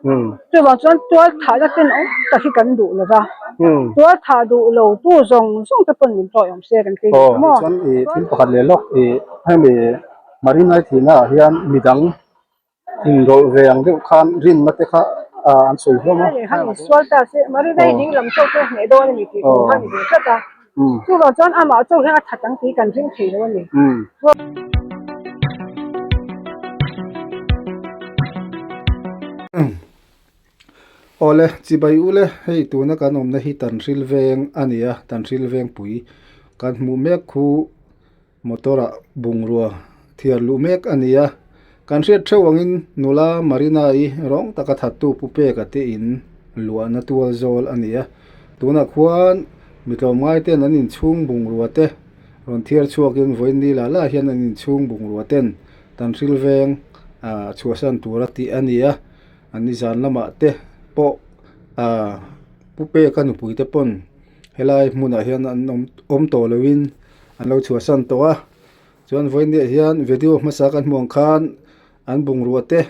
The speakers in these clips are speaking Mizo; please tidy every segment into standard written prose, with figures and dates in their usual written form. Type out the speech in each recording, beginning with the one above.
Chuvang chuan tual thahna tenawm tak hi kan duh lo va, tual thah duh lo tu zawng zawng te pawn min tawiawm se kan ti nih maw. Chuan i thil pakhat leh lawk i hemi Marina thihna ah hian midang inrawlh ve ang deuh khan rinna te kha an sawi hlawm a. Khan insual ta se Marina hi ding lam chauh chu a hneh dawn a ni tih tur kha a ni ve tlat a. Chuvang chuan amah chauh hian a that ang tih kan ring thei lo a ni. Awle, chibai ule, hei tuna kan awmna hi Tanhril veng a ni a, Tanhril vengpui kan hmuh mek khu motor ah bungrua thiar luh mek a ni a, kan hriat theuh angin nula Marina-i rawng taka thattu Pu Peka te in luahna tual zawl a ni a, tunah khuan mi tlawmngai ten an inchhung bungrua te rawn thiar chhuakin vawiin ni lah lah hian an inchhung bungrua ten Tanhril veng ah chhuahsan tura tih a ni a, an nizan lamah te pawh ah Pu Peka nupui te pawn helai hmunah hian an awm awm tawh loin an lo chhuahsan tawh a chuan vawiin hian video hmasa kan hmuh ang khan an bungrua te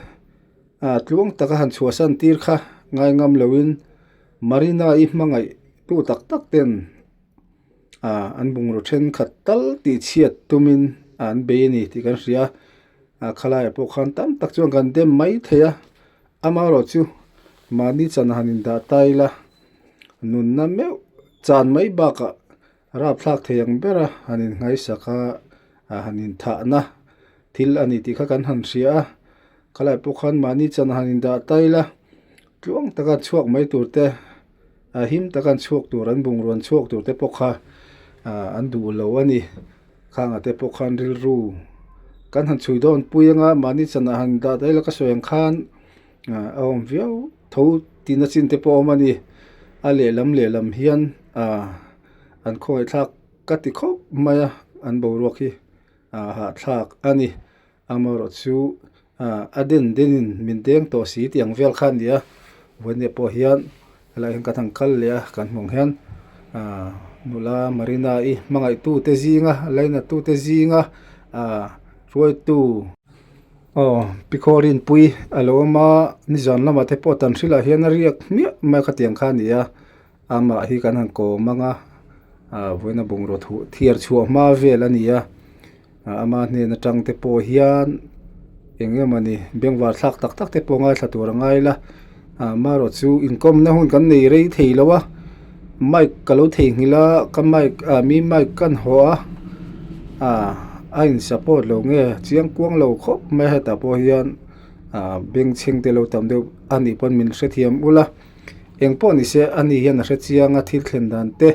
ah tluang taka han chhuahsan tir kha ngai ngam loin Marina i hmangaih tu tak tak ten ah an bungraw thenkhat tal tih chhiat tumin an bei a ni tih kan hria a ah khalaiah pawh khan tam tak chuan kan dem mai thei a amaherawh chu mahni chan han indah ta ila nunna meuh chan mai bakah Rapthlak thei ang bera han inngaisak a, han inthahna thil a ni tih kha kan han hria a, khalai pawh khan mahni chan han indah ta ila tluang taka chhuak mai tur te a him taka an chhuak tur an bungraw an chhuak tur te pawh kha ah an duh lo a ni khangah te pawh khan rilru kan han chhui dawn pui anga mahni chanah han indah ta ila ka sawi ang khan ah a awm viau tho tihna chin te pawh a awm a ni a lehlam lehlam hian ah. An khawngaihthlak ka ti khawp mai a, an boruak hi ah hahthlak a ni. Amaherawh chu ah a den denin min deng tawh si tih ang vel kha a ni a, vawiin pawh hian helaiah hian kan han kal leh a, kan hmuh ang hian ah nula Marina i hmangaihtute zinga lainatute zinga ah hruaitu aw pi Khawrinpui a lo awm a, nizan lamah te pawh Tanhrilah hian a riak hmiah mai khatiang kha a ni a. Amah hi kan han kawm ang a ah vawiina bungraw thuh thiar chhuah hma vel a ni a ah ama hnen atang te pawh hian eng emawni bengvar thlak tak tak te pawh ngaithla tur a ngai la ah amaherawh chu inkawmna hun kan nei rei thei lo a mic ka lo theihnghilh a ka mic ah mi mic kan haw a ah a in support lo nge chiang kuang lo khawp mai a hetah pawh hian ah bengchheng te lo tam deuh a nih pawn min hrethiam ula. Eng pawh ni se ani hian a hre chiang a thil thlen dan te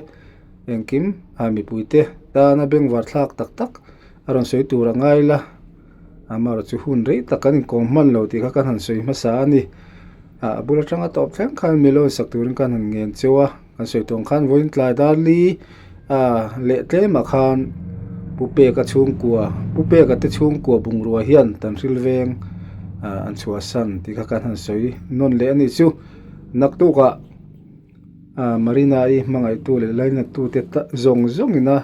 engkim ah mipui te tana bengvar thlak tak tak a rawn sawi tur a ngai la amaherawh chu hun rei tak kan inkawm hman lo tih kha kan han sawi hmasa a ni ah a bul atanga tawp thleng khan mi lo insak turin kan han ngen cheu a kan sawi tawng khan vawiin tlai dar li ah leh tlemah khan Pu Peka chhungkua Pu Peka te chhungkua bungrua hian Tanhril veng ah an chhuahsan tih kha kan han sawi nawn leh a nih chu. Naktukah ah Marina-i hmangaihtu leh lainattu te zawng zawngin a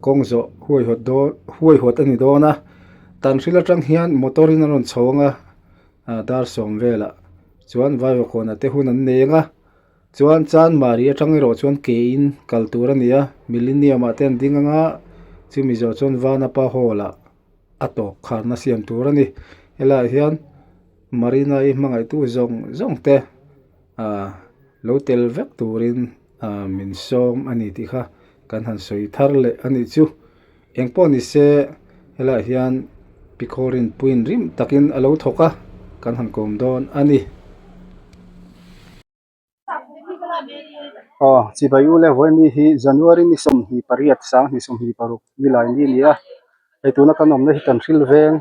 kawng zawh huaihawt dawn huaihawt a ni dawn a Tanhril atang hian motor in a rawn chho ang a ah dar sawm velah chuan Vaivakawnah te hun an nei ang a chuan Chanmari atang erawh chuan ke in kal tur a ni a Millennium ah te an ding ang a chumi zawh chuan Vanapa hall ah a tawp kharna siam tur a ni helaiah hian. Marina i hmangaihtu zawng zawng te ah lo tel vek turin ah min sawm a ni tih kha kan han sawi thar leh a nih chu. Eng pawh ni se helaiah hian pi Khawrin puiin rim takin a lo thawk a kan han kawm dawn a ni. Aw chibai u le vawiin hi January ni 28 2026 nilai ni a ni a hei tuna kan awmna hi Tanhril veng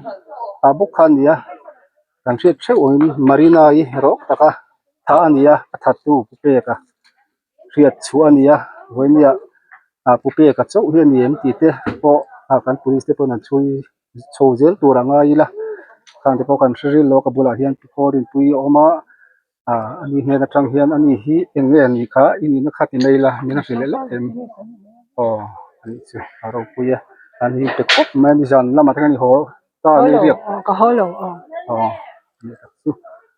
ah bawk kha a ni a kan hriat theuh awm Marina i rawk taka tha a ni a a thattu Pu Peka hriat chhuah a ni a vawiin ah ah Pu Peka chauh hi a ni em tih te pawh ah kan police te pawn an chhui chho zel tur a ngai ila khang te pawh kan hre ril lo ka bulah hian Pu Khawrinpuii a awm a. Ah ani hnen atang hian ani hi eng nge ani kha i nihna kha ti mai la min a hrilh leh lawk em aw anih chu a ropui a an hi pe khawp mai a nizan lamah te khan i haw ta a ni riak ka haw lo aw aw ani tak chu.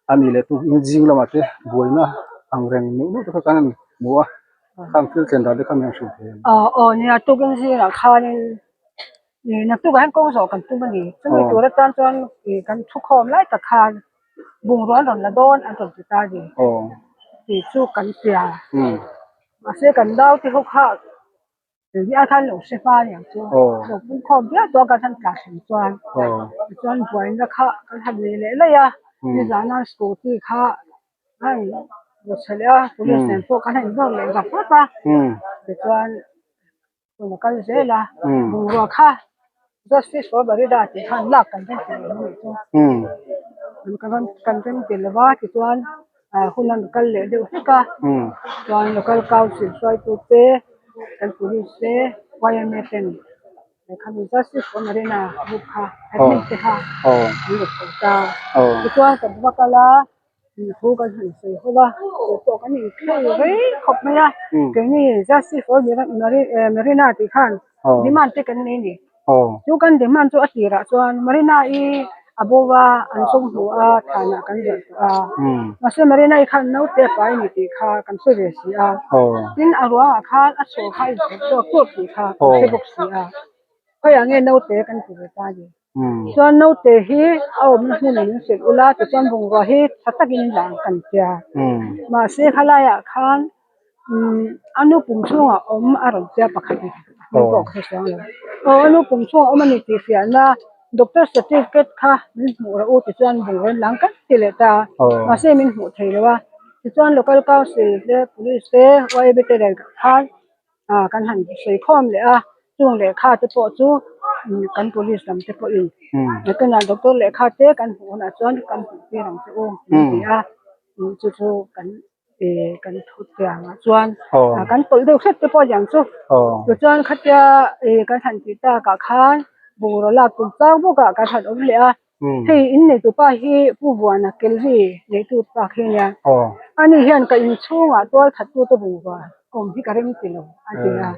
A nih leh tukin zing lamah te buaina ang reng neuh neuh te kha kan han hmu a, khang thil thlen dan te kha min han hrilh thei ang. Aw aw nia tukin zingah khanin ih naktukah hian kawng zawh kan tum a ni. Chumi tur atan chuan ih kan thukhawm lai tak khan bungrua an rawn la dawn an rawn ti ta a ni. Tih chu kan tia. Mahse kan naute ho kha Tui a khan lo hre hma aniang chu lo pung khawm viau tawh a kan han tla thleng chuan tichuan buaina kha kan han nei leh laih a nizana scooty kha a in rawn chhe leh a police nen pawh kan han inzawm leh vak vak a tichuan hun a kal zel a bungrua kha justice for Barida tih khan lak kan rem ti lo anih chu kan rem ti lo va tichuan hun a rawn kal leh deuh hlek a chuan local council hruaitu te kan police te yma ten khami justice for Marina group kha admin te kha an rawn ko ta tichuan kan va kal a thu kan han sawi ho a chu pawh kan inkhel rei khawp mai a keini justice for Marina tih khan demand te kan nei a ni. Chu kan demand chu a tirah chuan Marina-i a bo a an sawm hmu a thanah kan ziah tawh a mahse Marina-i khan naute a pai a ni tih kha kan hre ve si a tin a ruangah khan a chhaw kha a inchhawp chhuak tawp tih kha kan hre bawk si a khawiah nge naute kan ti ve ta a ni chuan naute hi a awmna hmun in hrilh ula tichuan bungrua hi tha takin in lah ang kan tia mahse khalaiah khan. A nu pum chhungah awm a rawn tia pakhat a hming pawh ka hre chuang lo. Aw a nu pum chhungah awm a ni tih fiahna doctor certificate kha min hmuh rawh u tichuan bungraw in lang kan ti leh ta a mahse min hmuh thei lo a tichuan local council te police te yma te nen khan ah kan han sawi khawm leh a chung lehkha te pawh chu kan police lam te pawhin nakinah doctor lehkha te kan hmuh hunah chuan kan hmuh tir ang che u an ti a chu chu kan. Ih kan thu tiangah chuan kan tawlh deuh hrep te pawh a ni ang chu tichuan khatia ih kan han tih takah khan bungraw lak tum chang bawkah kan han awm leh a hei in neitupa hi Pu Vuana Kelri neitu pa khi a nia ani hian ka inchhungah tual thattute bungrua awm hi ka rem ti lo a ti a.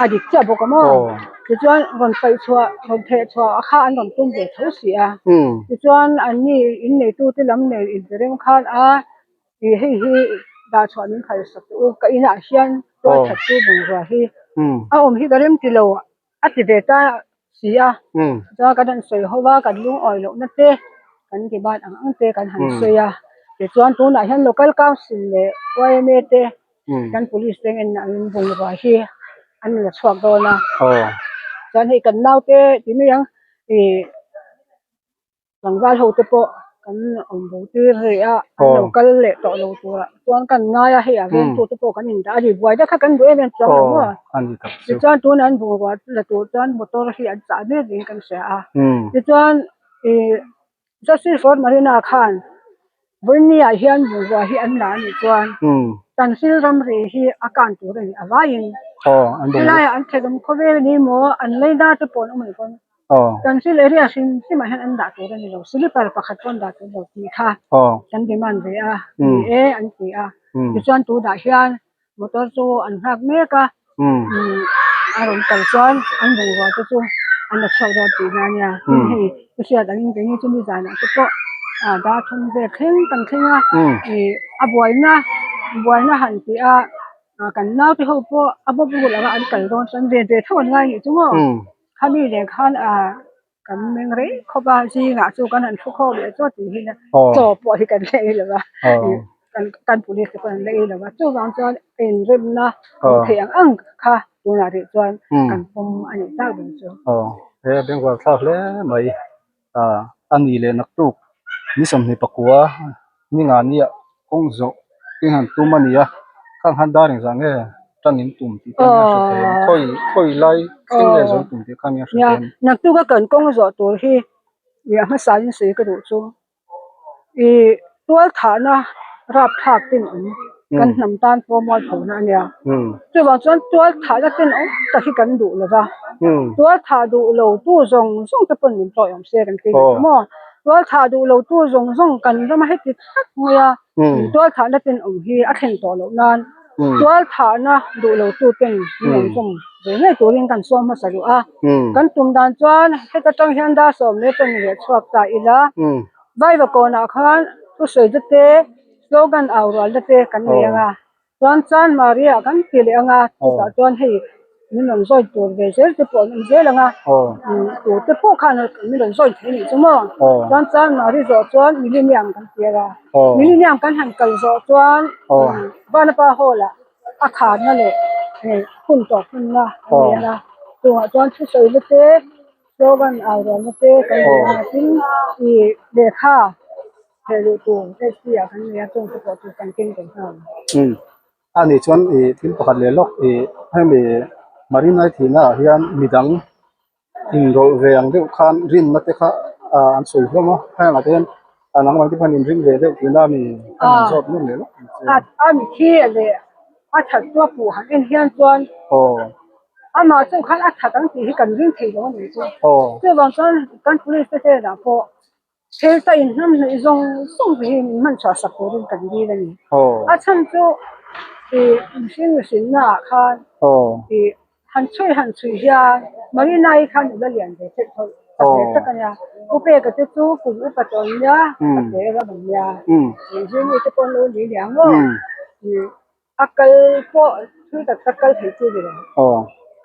A dik chiah bawk a maw? Tichuan rawn paih chhuah, rawn theh chhuah kha an rawn tum ve tho si a. Tichuan anni in neitute lam nei inperem khan a ih hei hi dah chhuah min phal sak teh u, ka inah hian tual that chu bungrua hi a awm hi ka rem ti lo a ti ve ta si a. Tichuan kan han sawi ho a, kan lungawi lohna te kan demand ang ang te kan han sawi a. Tichuan tunah hian local council leh yma te Kan police te ngen an bungrua hi an la chhuak dawn a chuan hei kan naute ti mai ang ih tlangval ho te pawh kan awm bo tir rih a an lo kal leh tawh lo turah chuan kan ngai a hei a vengtu te pawh kan indah a ni buai te kha kan duh em em chuang lo maw tichuan tunah an bungrua la tur chuan motor hi an chah mek niin kan hria a tichuan ih Justice for Marina khan Vawinia hian bungrua hi an la anih chuan Tanhril ramri hi a kan tur a ni a vaiin helaiah an thedawm khawvel a ni maw an leina te pawh an awm anih pawn Tanhril area hrim hrimah hian an dah tur a ni lo slipper pakhat pawh an dah tur lo tih kha kan demand ve a ni e an ti a tichuan tunah hian motor chu an nghak mek a a rawn kal chuan an bungrua te chu an la chhuak dawn tih na ania tin hei ka hriat angin keini chu nizanah te pawh ah dar thum vel thleng kan thleng a ih a buaina buaina han tih a ah kan naute ho pawh a bawp rul anga an kal dawn chuan ve ve tho an ngai anih chu maw khami leh khan ah Kan meng rei khawp a, zingah chu kan han thu khawm leh chawt tih hi chaw pawh hi kan la ei lo va, kan police te pawh an la ei lo va, chuvang chuan inremna awm theih ang ang kha tunah rih chuan kan pawm a nih tak ber chu. Aw, he bengvar thlak hle mai a ni leh naktuk ni 24 ni nga nia kawng zawh te han tum a ni a, khang han dar engzah nge tan in tum tih kha nia hre thei ang khawi khawi lai thleng nge zawh in tum tih kha nia hre thei ang. Naktuk a kan kawng zawh tur hi ih a hmasa in sawi ka duh chu ih tual thahna rapthlak ten awm kan hnam tan pawh mualphona a nia chuvang chuan tual thahna ten awm tak hi kan duh lo va tual thah duh lo tu zawng zawng te pawn min tawih awm se kan ti ve chu maw. Tual thah duh lo tu zawng zawng kan ram a heti tak mai a, tual thahna ten awm hi a thlen tawh loh nan tual thahna duh lo tu ten min rawn zawng ve ngei turin kan sawm hmasa duh a. Kan tum dan chuan heta tang hian dar 10 leh chhuak ta ila, Vaivakawnah khan. Thusawi te te slogan au rual te te kan nei ang a, chuan Chanmari ah kan ti leh ang a, chutah chuan hei min rawn join tur ve zel te pawh an awm zel ang a, tur te pawh khan min rawn join thei a nih chu maw, chuan Chanmari zawh chuan Millennium kan ti ang a, Millennium kan han kal zawh chuan Vanapa Hall ah a kharna leh hun tawp hunna a nei ang a, chungah chuan thusawi te te. Slogan au rualna te kan nei a tin ih lehkha theh luh tur SP ah kan nei a chung te pawh chu kan keng tel nghal. Umm a nih chuan ih thil pakhat leh lawk ih hemi Marina thihna ah hian midang inrawlh ve ang deuh khan rinna te kha ah an sawi hlawm a heng ah te hian a nangmah te khan inring ve deuh tihna ami a han zawt nuam leh lawk ang che. A mitthi leh a that chu a puh han en hian chuan. Aw. Amah chu khan a that ang tih hi kan ring thei lo a nih chu. Chuvang chuan kan police te hnenah pawh thil ta inhnam hnaih zawng zawng te hi min hman chhuah sak turin kan dil a ni. A chhan chu ih mihring mihrinna ah khan ih han chhui han chhui hian Marina-i khan nula lian ve theih tho tak ve tak a nia. U Peka te chu kum upa tawh an nia, a te ram an nia. Zirmi te pawh an lo ni liang maw? Ih. A kal pawh thil tak tak kal thei chu a ni lo.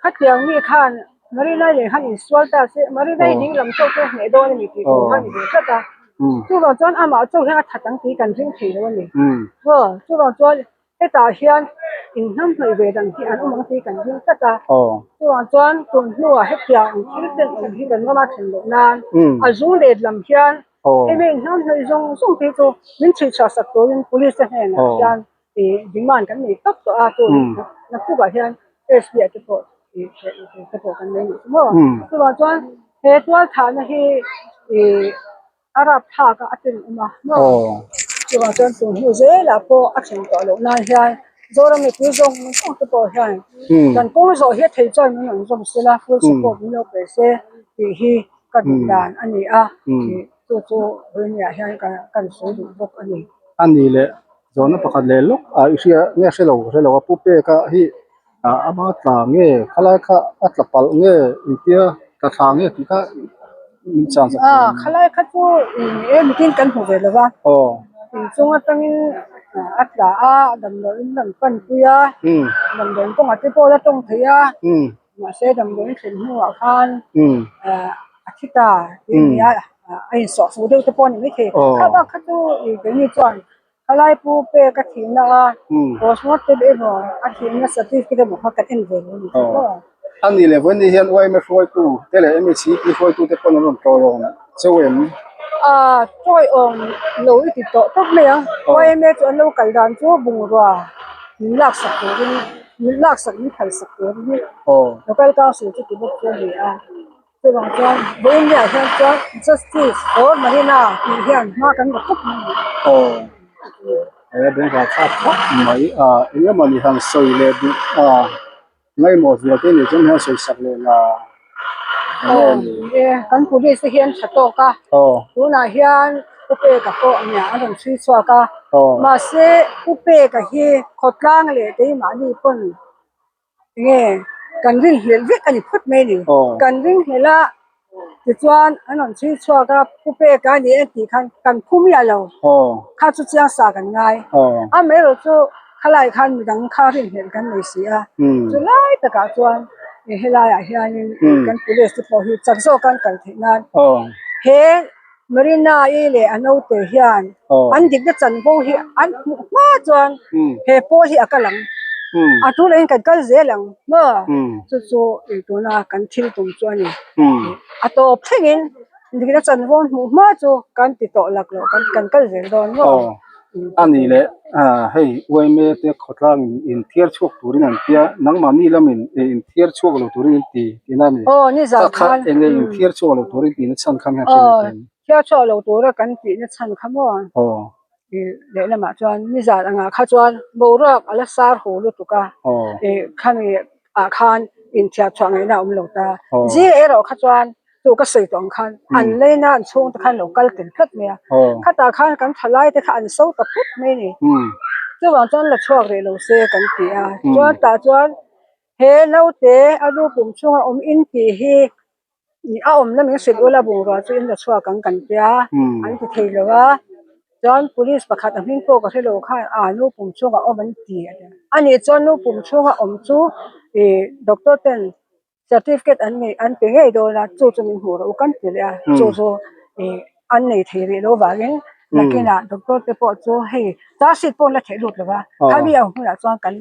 Khatiang mi khan Marina leh khan insual ta se, Marina hi ding lam chauh chu a hneh dawn a ni tih tur kha a ni ve tlat a. Chuvang chuan amah chauh hian a that ang tih kan ring thei lo a ni. Aw, chuvang chuan hetah hian inhnam hnawih ve dang hi an awm ang tih kan ring tlat a. Chuvang chuan tun hnuah hetiang ang thil ten awm hi kan ngam a thlen loh nan a zung let lam hian hemi inhnam hnawih zawng zawng te chu min chhuihchhuah sak turin police te hnenah hian ih demand kan nei tawp tawh a tun naktukah hian SB ah te pawh ih te pawh kan nei nih chu maw chuvang chuan he tual thahna hi ih a rap thlak a a ten awm a maw chuvang chuan tun hnu zelah pawh a thlen tawh loh nan hian Zoram mipui zawng zawng te pawh hian kan kawng zawh hi a thei chuan min rawn zawm se la full support min lo pe se tih hi ka duh dan a ni a ih chu chu vawinia hian kan sawi duh bawk a ni. A ni leh Zawhna pakhat leh lawk ah i hria nge hre lo hre lo a pu peka hi ah ama tla nge khalai kha a tla palh nge engtia tla thla nge tih kha min chhan sak Ah khalai kha chu eng mitin kan hmu ve lo va aw inchung atangin a tla a damdawiin an pan pui a damdawiin kawngah te pawh a la tawng thei a Mahse damdawiin thlen hnuah khan a thi ta tih a ni a, a insawh fuh deuh te pawh a ni maithei. Kha bak kha chu keini chuan khalai pu pek a thihna a, postmortem emaw a thihna certificate emaw kha kan en ve lo a ni tih maw. A nih leh vawiin ni hian YMA hruaitu te leh MHCP hruaitu te pawn an rawn tawiawm cheu em? A tawiawm lo i ti tawh tawp mai ang. YMA chu an lo kal dan chu bungrua min laksak turin Min laksak min phalsak tur hi local council chu ti bawk chu a ni a, chuvang chuan vawiin ah hian chuan justice or Marina tih hian hma kan la khawp mai a ni. Aw he bengvar thlak khawp mai a eng emaw ni han sawi leh duh a ngaimawh zual te nih chuan hian sawi sak leh la Aw ni e kan police te hian tha tawk a tunah hian Pu Peka pawh nia a rawn chhui chhuak a mahse Pu Peka hi khawtlang leh keimahni pawn enge kan rinhlelh vek a ni phawt mai a ni kan rinhlelh a tichuan an rawn chhui chhuak a Pu Peka a ni e tih khan kan phu miah lo kha chu chiang sa kan ngai amaherawhchu chu khalai khan midang kha rinhlelh kan nei si a chulai takah chuan helaiah hianin kan police te pawh hi chak zawk an kal theih nan he Marina-i leh a naute hian an dikna chanvo hi an hmuh hma chuan he pawl hi a kal ang. A tulahin kan kal zel ang maw? Chu chu tuna kan thil tum chu a ni. A tawp thlengin dikna chanvo an hmuh hma chu kan ti tawh lak loh kan kal zel dawn maw? A ni leh hei YMA te khawtlang in thiar chhuak turin an tia nangmahni lamin inthiar chhuak lo turin in ti tihna a ni. Aw nizan khan eng nge inthiar chhuak lo turin tihna chhan kha nge hre leh thin? Thiar chhuak lo tura kan tihna chhan kha maw? Aw. Lehlamah chuan nizan angah kha chuan boruak a la sar hu lutuk a. Aw. Khami ah khan inthiar chhuah ngaihna a awm lo ta. Zing erawh kha chuan chu ka sawi tawh ang khan an leina an chhung te khan lo kal tel tlat mai a khatah khan kan thalai te kha an so ta phut mai a ni chuvang chuan la chhuak rih lo se kan ti a chuan tah chuan he naute a lu pum chhunga awm in tih hi a awmna min hrilh ula bungrua chu in la chhuak ang kan tia an ti thei lo a. Chuan police pakhat a hming pawh ka hre lo khan ah nu pum chhungah awm an ti a ti a. Ani chuan nu pum chhunga awm chu ih doctor ten certificate an nei an pe ngei dawn a chu chu min hmuh rawh u kan ti leh a chu chu ih an nei thei rih lo vangin nakinah doctor te pawh chu hei charge sheet pawh an la theih lut lo va khami ang hunah chuan kan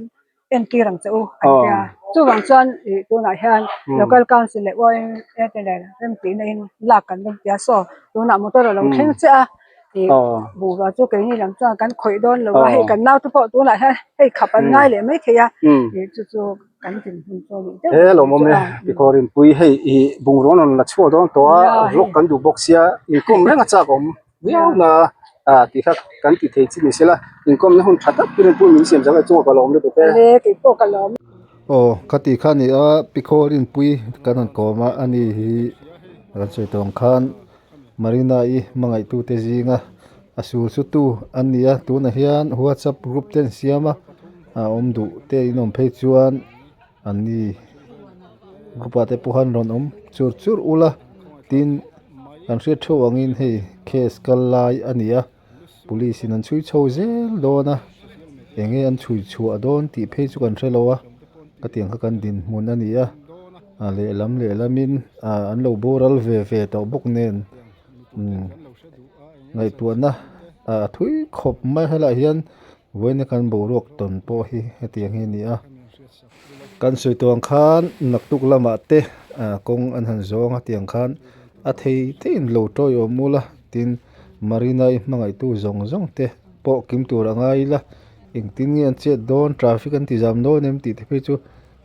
entir ang che u an ti a chuvang chuan ih tunah hian local council leh YMA te nen remtihna in lak kan rem ti a saw tunah motor a lo thleng chiah a ih bungrua chu keini lam chuan kan khawih dawn lo a hei kan naute pawh tunah hian hei khap an ngai leh maithei a ih chu chu kan dinhmun chu a nih deuh He lawmawm e tikawr inpui hei ih bungrua an rawn la chhuak dawn tawh a vlog kan duh bawk sia inkhawm reng a chak awm viau na ah tih kha kan ti thei chi ni sela inkhawmna hun tha tak turin pui min siam zang e chungah ka lawm lutuk e. Awle kei pawh ka lawm. Aw ka tih kha a ni a Pikhawr inpui kan han kawm a ani hi kan sawi tawh ang khan Marina i hmangaihtute zinga a sul chu tu an ni a tunah hian whatsapp group te an siam a a awm duh te in awm phei chuan an ni group ah te pawh han rawn awm chur chur ula tin kan hriat theuh angin hei case kal lai a ni a police in an chhui chho zel dawn a eng nge an chhui chhuah dawn tih phei chu kan hre lo a ka tiang kha kan dinhmun a ni a a lehlam lehlamin ah an lo boral ve ve tawh bawk nen umm ngaihtuahna ah a thui khawp mai helaiah hian vawiin kan boruak tawn pawh hi hetiang hi a ni a kan sawi tawh ang khan naktuk lamah te ah kawng an han zawng a tiang khan a thei theiin lo tawiawm ula tin Marina i hmangaihtu zawng zawng te pawh kim tur a ngai ila engtin nge an chet dawn traffic an ti zam dawn em tih te phei chu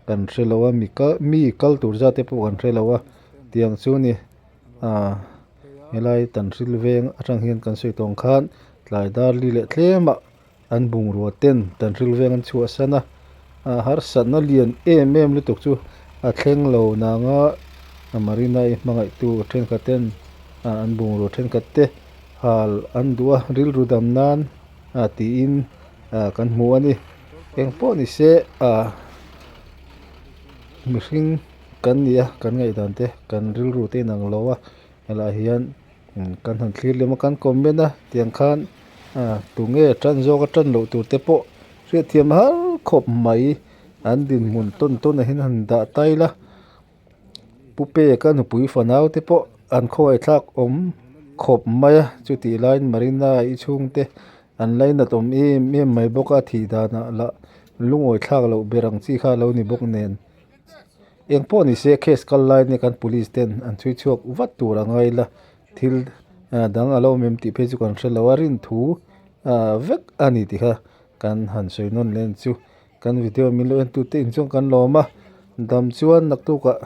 kan hre lo a mi kal mi kal tur zat te pawh kan hre lo a tiang chu ni ah helai Tanhril veng atang hian kan sawi tawng khan tlai dar li leh tlem ah an bungrua ten Tanhril veng an chhuah san a ah harsatna lian em em lutuk chu a thleng lo nang a Marina i hmangaihtu thenkhat ten ah an bungrua thenkhat te hal an duh a rilru dam nan ah tiin ah kan hmu a ni engpawh ni se ah mihring kan ni a kan ngaihdan te kan rilru te inang lo a helaiah hian kan han thlir lem a kan comment a tiang khan ah tunge tan zawk a tan loh tur te pawh hriatthiam har khawp mai an dinhmun tawn tawn ah hian han dah tail a. Pu Peka nupui fanau te pawh an khawngaihthlak awm khawp mai a, chutih laiin Marina i chhungte an lainat awm em em mai bawk a, thih danah lah lungawithlak loh ber ang chi kha a lo ni bawk nen. Eng pawh ni se case kal lai nia kan police ten an chhui chhuak vat tur a ngai la, thil dang a lo awm em tih phei chu kan hre lo a, rin thu vek a ni tih kha kan han sawi nawn leh ang chu. Kan video min lo en tute in chuan kan lawm a, dam chuan naktukah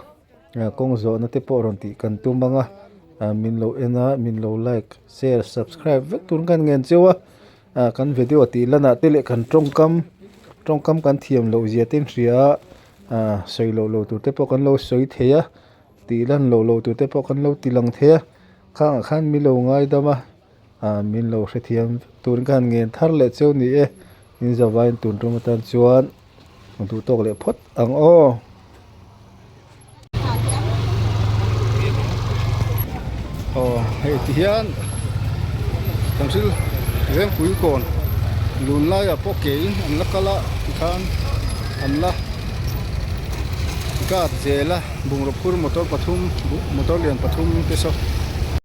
kawng zawhna te pawh rawn tih kan tum ang a, min lo en a, min lo like, share, subscribe vek tur kan ngen cheu a, kan video tih lanah te leh kan tawngkam, tawngkam kan thiam loh zia te in hria a, sawi loh loh tur te pawh kan lo sawi thei a, tih lan loh loh tur te pawh kan lo ti lang thei a, khangah khan min lo ngaidam a. Ah min lo hrethiam turin ka han ngen thar leh cheu ni e in zavaiin tun tum atan chuan duh tawk leh phawt ang aw. Aw hei ti hian kan thil vengpui kawn lun laiah pawh ke in an la kal a tikhan an la guard zel a bungraw phur motor pathum motor lian pathum te saw.